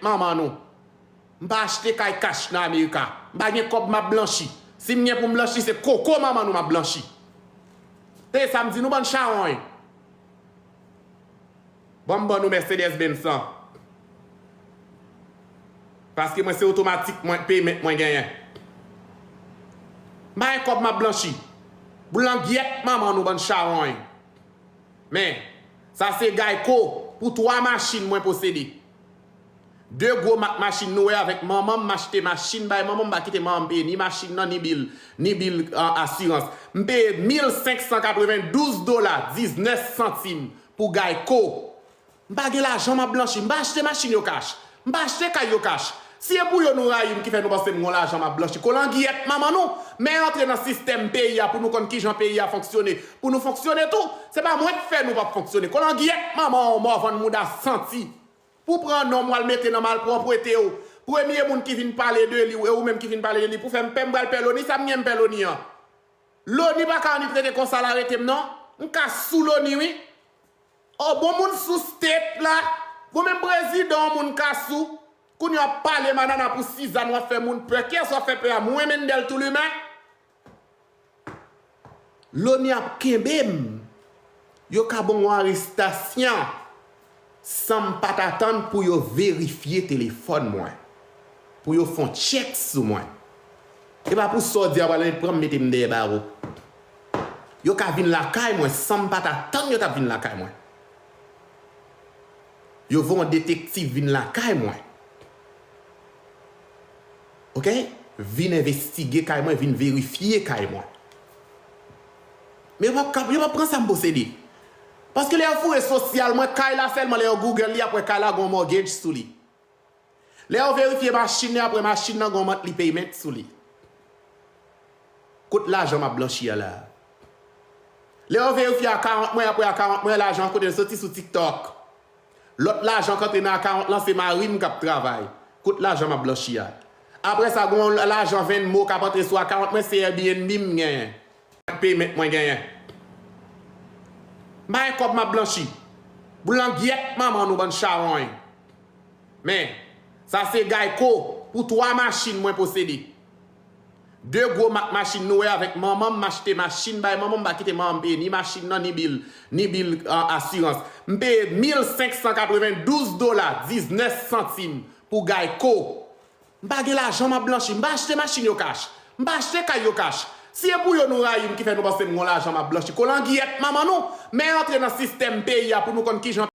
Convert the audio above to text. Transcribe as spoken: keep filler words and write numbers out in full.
manman nou. M pa achte kay kach nan Amerika. M pa gen kòb m ap blanchi. Si m gen pou m blanchi, se koko manman nou m ap blanchi. Tande sa m di nou, bann chawony. Ban m ban nou Mercedes Benz lan. Paske mwen se otomatik mwen payment mwen genyen. M pa gen kòb m ap blanchi. Boulangyèt manman nou, bann chawony. Men, sa se Geico pou twa machin mwen posede. De gwo mak machin nou wè avèk manman m, m achte machin bay manman m, m pa kite manman m peye ni machin nan, ni bil, ni bil, a, asirans. M peye mil senk san katrevendouz dola diznèf santim pou Geico. M pa gen lajan m ap blanchi, m pa achte machin yo kach, m pa achte kay yo kach. Si e pou yo nou rayi m ki fè nou panse m gon lajan m ap blanchi, kolangyèt manman nou, men antre nan sistèm peyi a pou nou konn kijan peyi a fonksyone, pou nou fonksyone tou. Se pa mwen k fè nou p ap fonksyone. Kolangyèt manman w, mò vann mouda santi. Pou pran non m w al mete nan malpwòpwete w. Premye moun ki vin pale de li, e ou menm ki vin pale de li, pou fè m pè, m pral pè Loni, sa m gen m pè Loni an. Loni pa ka annik rete konsa l arete m non. M ka sou Loni wi. O bon, moun sou state la. Bon, menm prezidan w moun ka sou. Kounye w ap pale manana pou Sizàn, w ap fè moun pè. Kiyès w ap fè pè a? Mwen, Mendel Toulimen? Loni ap kenbe m. Yo ka ban w arestasyon san m pa t atann pou yo verifye telefòn mwen, pou yo fè yon tchèk sou mwen. E pa pou sa w di a pral annik pran m mete m dèyè bawo. Yo ka vin lakay mwen san m pa t atann yo t ap vin lakay mwen. Yo voye yon detektiv vin lakay mwen. Oke? Vin envestige kay mwen, vin verifye kay mwen. Men yo p ap kap, yo p ap pran sa m posede. Paske lè yo foure sosyal mwen, kay la sèlman, lè yo Google li, apre kay la gon mortgage sou li. Lè yo verifye machin nan, apre machin nan gon monthly payment sou li. Kot lajan m ap blanchi a la? Lè yo verifye akawont mwen, apre akawont mwen, lajan kote l soti? Sou TikTok. Lòt lajan k antre nan akawont lan, se mari m k ap travay. Kot lajan m ap blanchi a? Apre sa, gon lajan Venmo k ap antre sou akawont mwen, se Airbnb m genyen. Payment mwen genyen. M pa gen kòb m ap blanchi. Boulangyèt manman nou, bann chawony. Men, sa se Geico pou twa machin mwen posede. De gwo mak machin nou wè avèk manman m, m achte machin bay manman m, m pa kite manman m peye ni machin nan, ni bil, ni bil, a, asirans. M peye mil senk san katrevendouz dola diznèf santim pou Geico. M pa gen lajan m ap blanchi, m pa achte machin yo kach, m pa achte kay yo kach. Si e pou yo nou rayi m ki fè nou panse m gon lajan m ap blanchi, kolangyèt manman nou, men antre nan sistèm peyi a pou nou konn kijan